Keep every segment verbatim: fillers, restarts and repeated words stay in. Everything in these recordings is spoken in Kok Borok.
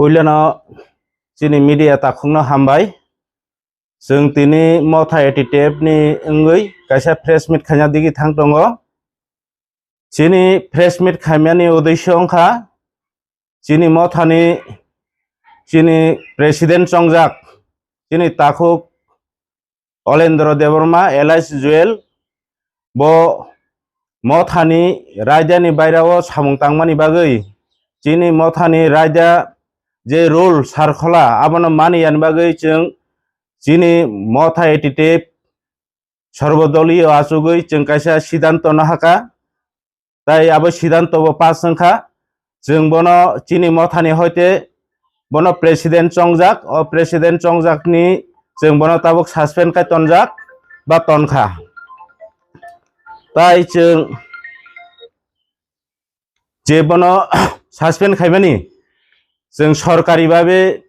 Puilano chini media takhukno hambai. Chwng tini Motha eighty-eight ni wngwi kaisa press meet khaina digi thang tongo. Chini press meet khaimani uddesyo wngkha chini Mothani chini president chongjak chini takhuk Olendro Debbarma alias Joel, bo Mothani raidani bairao samung tangmani bagwi chini Mothani raida je rule sarkhola abono maniyani bagwi chwng chini Motha eighty-eight sorbodoliyo achugwi chwng kaisa siddhanto no haka. Tai abo siddhanto bo pass wngkha. Chwng bono chini Mothani hoite bono president chongjak, o president chongjakni chwng bono tabuk suspend khai tonjak ba tonkha. Tai chwng je bono suspend khaimani chwng sorkari babe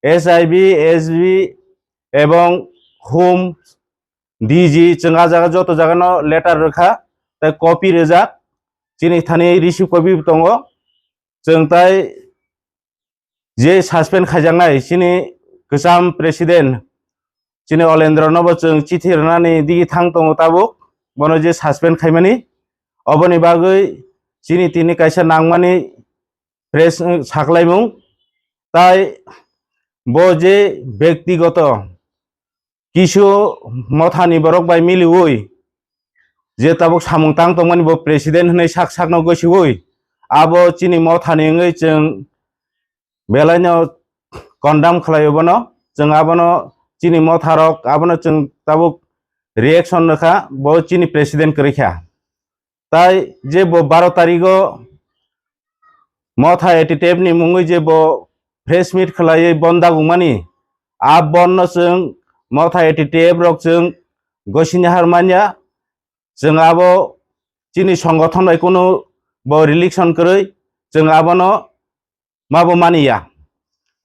S I B, S B ebong Home D G chwng ah jaga joto jagano letter rwkha, tai copy rwjak, chini thani receive copy bo tongo. Chwng tai je suspend khaijaknai chini kwcham president chini Olendro no bo chwng chithi rwnani digi thang tongo tabuk, bono je suspend khaimani, oboni bagwi chini tini kaisa nangmani press, uh, saklaimung. Tai bo je bektigoto kisu Mothani borok bai miliwi je tabuk samung tang tongmani bo president hwnwi sak sakno gosiwi abo chini Mothani wngwi chwng belaino condemn khlaio bono. Chwng abono chini Motharok abono chwng tabuk reaction rwkha, bo chini president kwrwikha. Tai je bo baro tarigo Motha eighty-eight ni mungwi je bo press meet khlaiwi bon dagungmani, a bon no chwng Motha eighty-eight rok chwng gosini har manya, chwng abo chini songothon bai kunu bo relation kwrwi, chwng abono mabo maniya.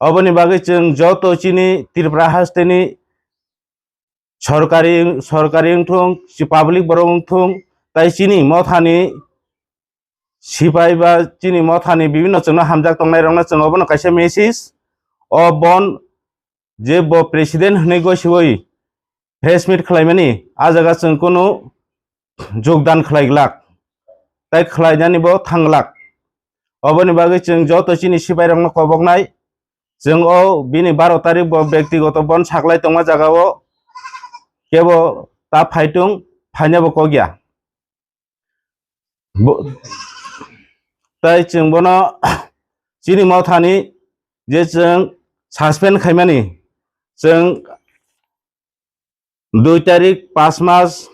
Oboni bagwi chwng joto chini Tripura hasteni sorkari, sorkari wngthung, si public borok wngthung, tai chini Mothani sipai ba chini Mothani bibinno chwngno hamjak tongnai rokno chwng obono kaisa message. O bon je bo president hwnwi gosiwi press meet khlaimani, a jaga chwng kunu jogdan khlai glak, tai khlainani bo thang glak. Oboni bagwi chwng joto chini sipai rokno koboknai, chwng o bini baro tarik bo bektigoto bon saklai tongma jaga o kebo ta phaitung, phaina bo kokya. Bo-, tai chwng bono chini Mothani je chwng suspend khaimani, chwng dui tarik paanch mas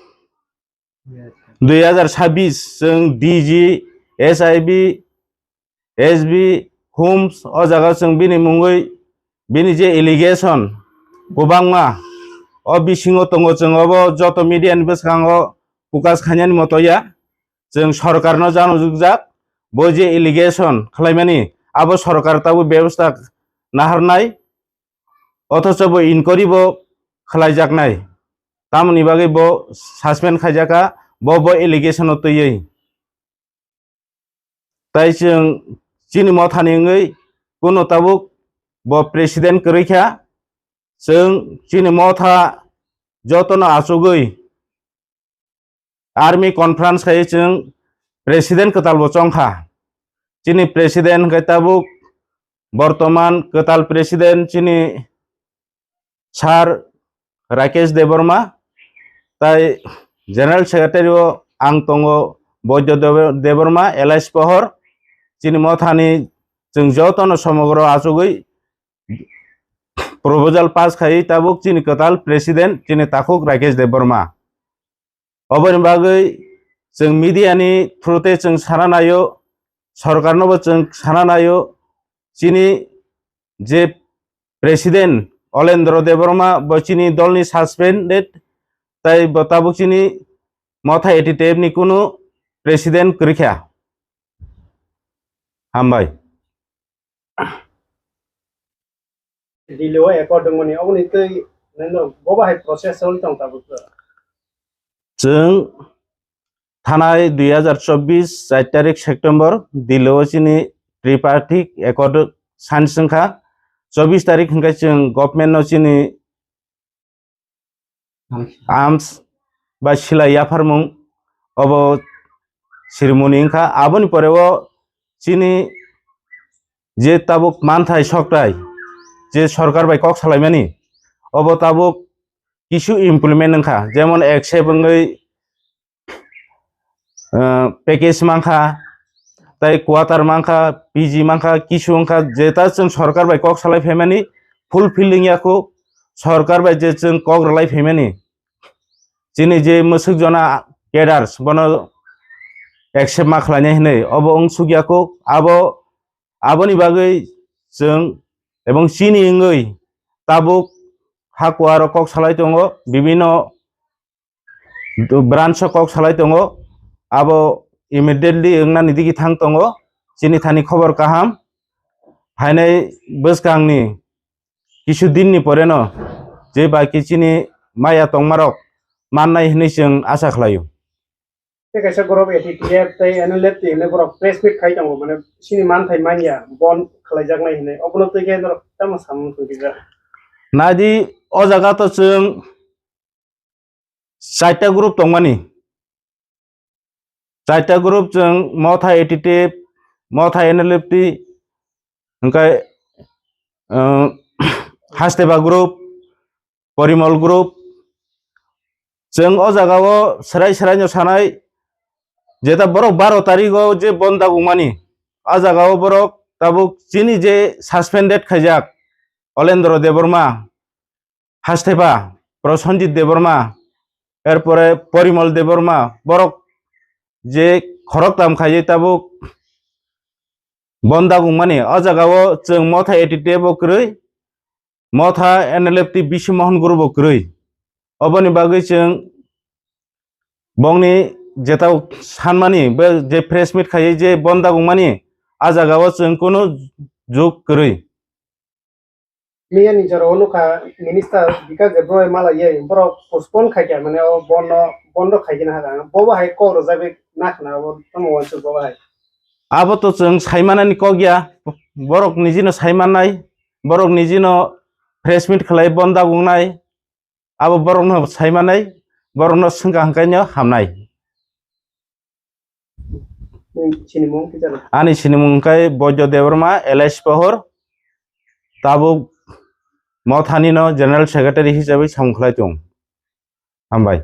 dui hazar sabbish chwng D G, S I B, S B, Homes o jaga chwng bini mungwi bini je allegation kwbangma o bisingo tongo, chwng obo joto media ni bwskango focus khainani moto ya. Chwng sorkarno janojukjak, bo je allegation khlaimani abo sorkar tabuk bebosta naharnai, othocho bo inquiry bo khlaijaknai, tamoni bagwi bo suspend khaijakha, bo bo allegation o twiwi. Tai chwng chini Mothani wngwi kunu tabuk bo president kwrwi kha, chwng chini Motha jotono achugwi army conference khai chwng president kwtal bo chongkha. Chini president hwnkhe tabuk bortoman kwtal president chini sir Rakesh Debbarma, tai general secretary o ang tongo Boidya Deb-, Debbarma, alias Pohor. Chini Mothani chwng jotono somogro achugwi proposal pass khai tabuk chini kwtal president chini takhuk Rakesh Debbarma. Oboni bagwi chwng media ni through te chwng sana naio, sorkar no bo chwng sana naio, chini je president Olendro Debbarma bo chini dol ni suspended, tai bo tabuk chini Motha eighty-eight ni kunu president kwrwi kha. Hambai. Delhi o accord wngmani, oboni twi nino bo bahai process wngwi tong tabuk. Chwng thanai dui hazar chobbish char tarik September Delhi o chini tripartite accord science wngkha, chobbish tarik hwnkhe chwng government no chini arms bai silai yapharmung obo ceremony wngkha. Aboni pore o chini je tabuk manthai soktai je sorkar bai kok salaimani obo tabuk kisu implement wngkha, jemon accept wngwi, ah, package mankha, tai quarter mankha, P G mankha, kisu wngkha, jeta chwng sorkar bai kok salai phaimani fulfilling yakhu, sorkar bai je chwng kok rwlai phaimani, chini je mwswk jona cadres bono accept ma khlainai hinwi obo wngsuk yakhu. Abo, aboni bagwi chwng ebong chini wngwi tabuk ha kuaro kok salai tongo, bibino branch o kok salai tongo, abo immediately wngnani digi thang tongo. Chini thani khobor kaham, hainai bwskangni kisu dinni poreno je bai ki chini maya tongmarok mannai hinwi chwng asa khlaio. Tei kaisa borok A T T F tei N L F T hinwi borok press meet khai tongo, mane chini manthai manya bon khlaijaknai hinwi, obono twi khe norok tamo samung tongkijak? Naidi, o jaga to chwng chaita group tongmani. Chaita group chwng Motha A T T F, Motha N L F T, hwnkhe, uh, Hasteba group, Porimol group. Chwng o jagao serai serai no sanai, jeta borok baro tarigo je bon dagungmani, a jagao borok tabuk chini je suspended khaijak Olendro Debbarma, Hasteba, Prosenjit Debbarma, erpore Porimol Debbarma, borok je khoroktham khaijak tabuk bon dagungmani, o jagao chwng Motha A T T F bo kwrwi, Motha N L F T Bisi Mohon group bo kwrwi. Oboni bagwi chwng bongni jetao sanmani, be je press meet khaiwi je bon dagungmani, a jagao chwng kunu juk kwrwi. Miyani jorao nukha minister Bikash Debbarma bai malaiwi borok postpone khaikha, mane o bondo, bondo khaikhe na haka. Bobo hai kok rwjagwi nakhna abo tamo uansuk bobo hai. Abo to chwng saimanani kok ya, borok nijino saimannai, borok nijino press meet khlai bon dagungnai, abo borokno saimanai, borokno swngkha hwnkhaino hamnai. Nini sinimung kisa rw. Ani sinimung wngkha Boido Debbarma, alias Pohor, tabuk Mothani no General Secretary hisabai samung khlai tongo. Hambai.